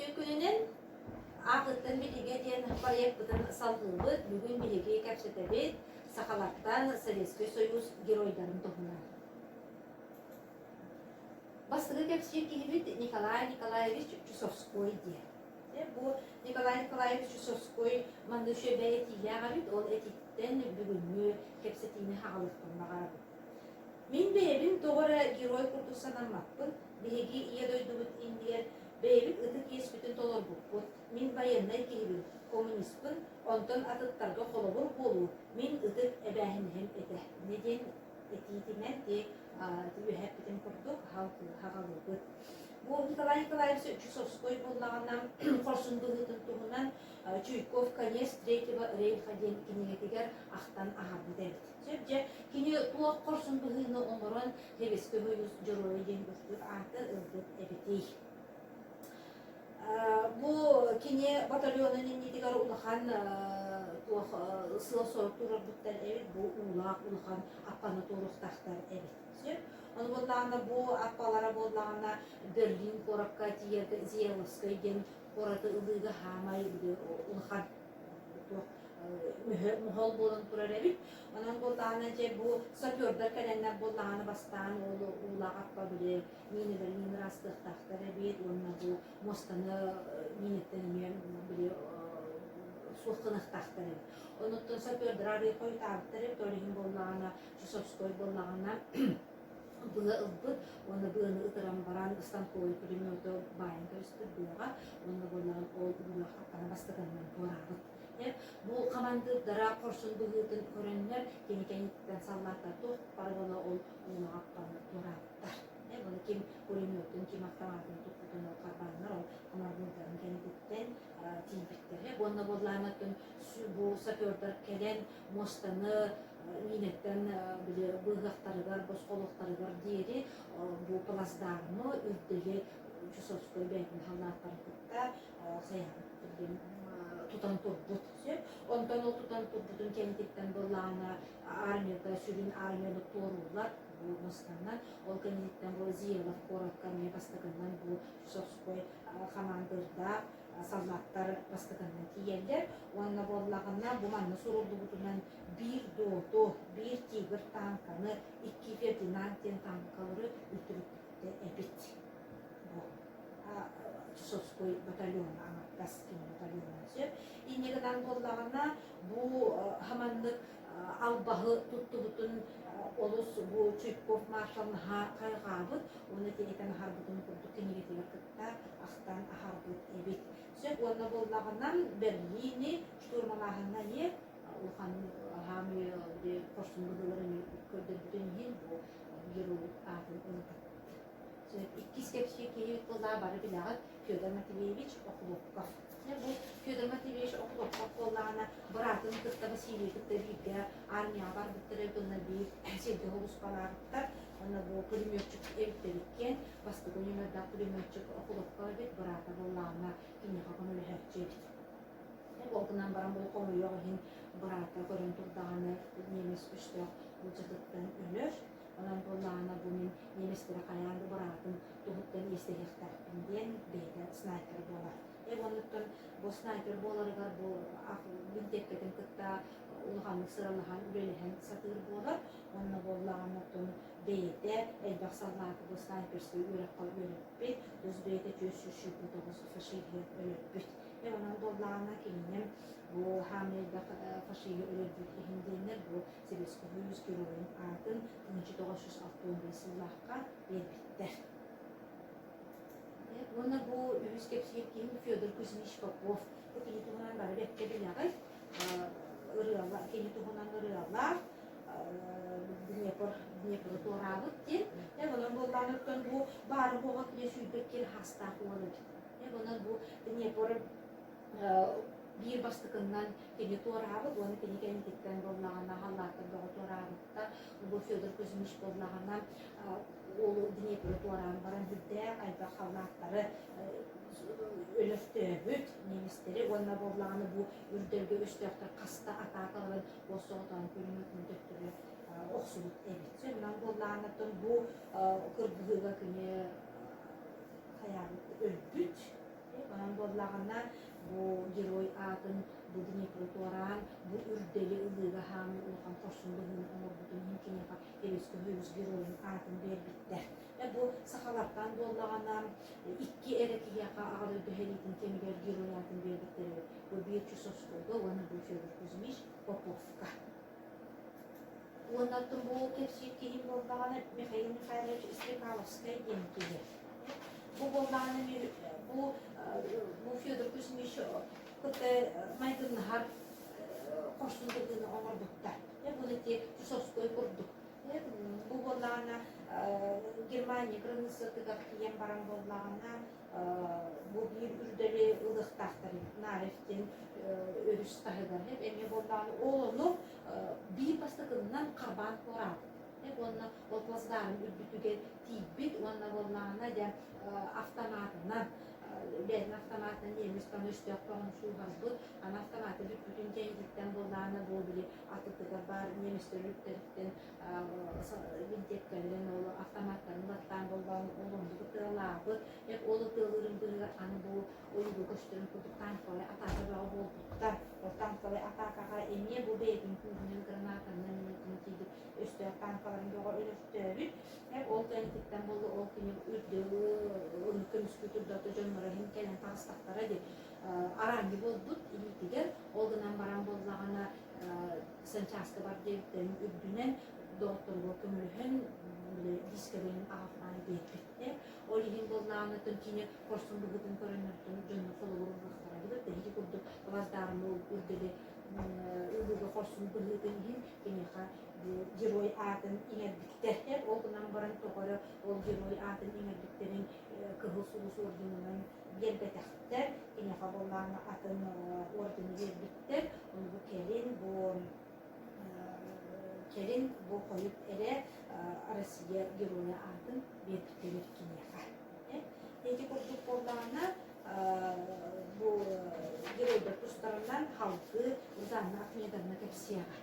Үтүө күнүнэн Аатыттан билигэ диэн проекпытын салгыыбыт. Бүгүн биһиги кэпсэтэбит сахалартан Советский Союз геройдарын туһунан. Бастакы кэпсиир киһибит Николай Николаевич Чусовской диэн. Бу Николай Николаевич Чусовской манна үчүгэй этиилээх эбит, ол этииттэн бүгүҥҥү кэпсэтиини хаҕалыахпын баҕарабын. Мин бэйэбин тоҕо эрэ герой курдук санаммаппын. Биһиги Ийэ дойдубут иннигэр бэйэбит ытык иэспитин толорбуппут. Мин байыаннай киһибин, коммуниспын, онтон атыттарга холобур буолуу мин ытык эбээһинэһим этэ. Инньэ диэн этиитинэн ти үөһэ эппитим курдук хаҕалыыбыт. Бу Николай Николаевич Чусовской буоллаҕына хорсун быһыытын туһунан Чуйков «Конец третьего рейха» диэн кинигэтигэр ахтан аһарбыт эбит. Сөп дьэ, кини туох хорсун быһыыны оҥорон Сэбиэскэй Союз Дьоруойа диэн ытык ааты ылбыт эбитий? Бу кини батальонун иннитигэр улахан туох сыал-сорук туруорбуттар эбит, бу уулаах улахан аппаны туоруохтаахтар эбит. Сөп. Ону буоллаҕына бу аппалара буоллаҕына Берлин куоракка тиийэргэ Зияловскай диэн куораты ылыыга хаамай улахан туох моһол буолан турар эбит. Онон буоллаҕына дьэ бу сапердар кэлэннэр буоллаҕына бастаан ол уулаах аппа били миинэлэрин миин ыраастыахтаахтар эбит уонна бу муостаны миинэттэн эмиэ били суох гыныахтаахтар эбит. Онуттан сапердар арыый хойутаабыттар эбит, ол иһин буоллаҕына Чусовской буоллаҕына быа ылбыт уонна быаны ытыран баран станковой пулемету баайан кэбиспит быаҕа уонна буоллаҕын ол уулаах аппаны бастакыннан туораабыт. Бу хамандыырдара хорсун быһыытын көрөннөр кини кэнниттэн саллааттар туох бары буола ол уулаах аппаны туораабыттар. Буну ким пулеметун, ким автоматын туппутун ол харбааннар ол хамандыырдарын кэнниттэн тиийбиттэрэ. Уонна буоллаанаттан бу сапердар кэлэн муостаны миинэттэн били быыһыахтарыгар, босхолуохтарыгар диэри бу плацдармы үрдэли Чусовской бэйэтин халлааттарын кытта сайаһан тутан турбут. Онтон ол тутан турбутун кэнниттэн былаана армияда сүрүн армияны туорууллар бу муостаннан. Ол кэнниттэн бу Зиелов куоракка эмиэ бастакыннан бу Чусовской хамаандырдаах саллааттар бастакыннан тиийэллэр уонна буоллаҕына бу манна суруллубутунан биир доту, биир тигр тааҥканы, икки Фердинанд диэн тааҥкалары үлтүрүппүттэр эбит. Бу Чусовской батальона аҥардас кини батальона сөп. Инньэ гынан буоллаҕына бу хаманнык албаһы туттубутун олус бу Чуйков маршал наһаа хайҕаабыт уонна тиэтэн аһарбытын курдук кинигэтигэр кытта ахтан аһарбыт эбит. Сөп уонна буоллаҕынан Берлини штурмалааһыҥҥа эмиэ улахан хаамыы хорсун быһыыларын көрдөрбүтүн иһин бу герой аатын ылбыт. Иккис кэпсиир киһибит буоллаҕа бары билэҕит Федор Матвеевич Охлопков. Бу Федор Матвеевич Охлопков буоллаҕына быраатын кытта Василийы кытта бииргэ армияҕа барбыттар эбит уонна биир сиргэ холуспалаабыттар. Уонна бу пулеметчик эбиттэр иккиэн бастакы нүөмэрдээх пулеметчик Охлопков эбит, быраата буоллаҕына киниэхэ көмөлөһөөччү эбит. Ол гынан баран бу хомойуох иһин быраата көрөн турдаҕына немец өстөөх былдьатыттан өлөр. Онон буоллаҕына бу мин немецтэри хайаан да быраатын туһуттан иэстэһиэхтээхпин диэн бэйэтэ снайпер буолар. Э оннуттан бу снайпер буоларыгар бу бинтиэпкэтин кытта улаханнык сыралаһан үлэлэһэн сатыыр буолар. Онно буоллаҕына оттон бэйэтэ элбэх саллааты бу снайперскай үөрэххэ үөрэппит, тус бэйэтэ 429 фашиһы өлөрбүт. Э онон буоллаҕына кинини бу хаамыы элбэх фашиһы өлөрбүт иһин диэннэр бу Сэбиэскэй Союз геройун аатын 1965 сыллаахха биэрбиттэр. Уонна бу үһүс кэпсиир киһим Федор Кузьмич Попов. Бу кини туһунан бары бэркэ билэҕит. Ырыала, кини туһунан ырыалаах Днепр, Днепры туораабыт диэн. Онон буоллаҕына бу баары буоҕа кини сүүрбэт киэр хаастаах уол эбит. Онон бу Днепр биир бастакыннан кини туораабыт уонна кини кэнниттэн буоллаҕына халлааттар бөҕө туораабыттар. Бу Федор Кузьмич буоллаҕына ол Днепры туораан баран үрдээх элбэх халлааттары өлөртөөбүт немецтэри уонна буоллаҕына бу үрдэлгэ өстөөхтөр хаста атаакаларын ол соҕотоон пулеметун төттөрү охсубут эбит. Онон буоллаҕына бу кыргыһыыга кини хайаабыт өлбүт. Онон. аатын бу Днепры туораан, бу үрдэли ылыыга хаамыы улахан хорсун быһыыны оҥорбутун иһин киниэхэ Советский Союз геройун аатын биэрбиттэр. Бу сахалартан буоллаҕына икки эрэ киһиэхэ Аҕа дойду сэриитин кэмигэр герой аатын биэрбиттэр эбит. Бу биир Чусовскойга уонна бу Федор Кузьмич Поповка. Уонна бу кэпсиир киһим буоллаҕына Михаил Михайлович Стрекаловскай диэн киһи. Бу буоллаҕына бу бу Федор Кузьмич кытта майгыннаһар хорсун быһыыны оҥорбуттар. Бу ити Чусовской курдук. Бу буоллаҕына Германия кыраныыссатыгар тиийэн баран буоллаҕына бу биир үрдэли ылыахтаахтар Нарев диэн өрүс таһыгар эмиэ буоллаҕына ол ону биир бастакыннан харбаан туораабыт уонна ол плацдарм үрдүтүгэр тиийбит уонна буоллаҕына дьэ автоматынан бэйэтин автоматынан немец там өстөөх бөҕөнү сууһарбыт аны автоматы бүппүтүн кэнниттэн буоллаҕына бу били атытыгар баар немецтэр үрүттэриттэн винтиэккэлэрин ол автоматтарын баттаан буоллаҕына ол оннук ытыалаабыт ол ытыалыырын быыһыгар аны бу ойууга көстөрүн курдук танковай атака бөҕө буолбуттар. Ол танковай атакаҕа эмиэ бу бэйэтин күүһүнэн гранатанан тиийбит өстөөх танкаларын бөҕө өлөртөөбүт. Ол кэнниттэн буолла ол кини үрдү көмүскүү турдата дьонноро иһин кэлэн таҕыстахтара дии. Араанньы буолбут илиитигэр ол гынан баран буоллаҕына санчааска бар диэбиттэрин үрдүнэн доҕотторугар көмөлөһөн били дискэлэрин аҕалтаан биэрбиттэр. Ол иһин буоллаҕына кини хорсун быһыытын көрөннөртөн дьонно холобур ылыахтара эбит. Ити курдук Лаздарны үрдэли ылыыга хорсун быһыытын иһин киниэхэ бу герой аатын иҥэрбиттэр. Ол гынан баран тоҕо эрэ ол герой аатын иҥэрбиттэрин Кыһыл Сулус орденынан биэрбэтэхтэр. Киниэхэ буоллаҕына атын ордены биэрбиттэр. Ону бу кэлин бу кэлин бу хойут эрэ Россия геройа аатын биэрбиттэр киниэхэ. Ити курдук буоллаҕына, бу геройдар тустарынан халгы Жанна Ахмедовна кэпсиэҕэ.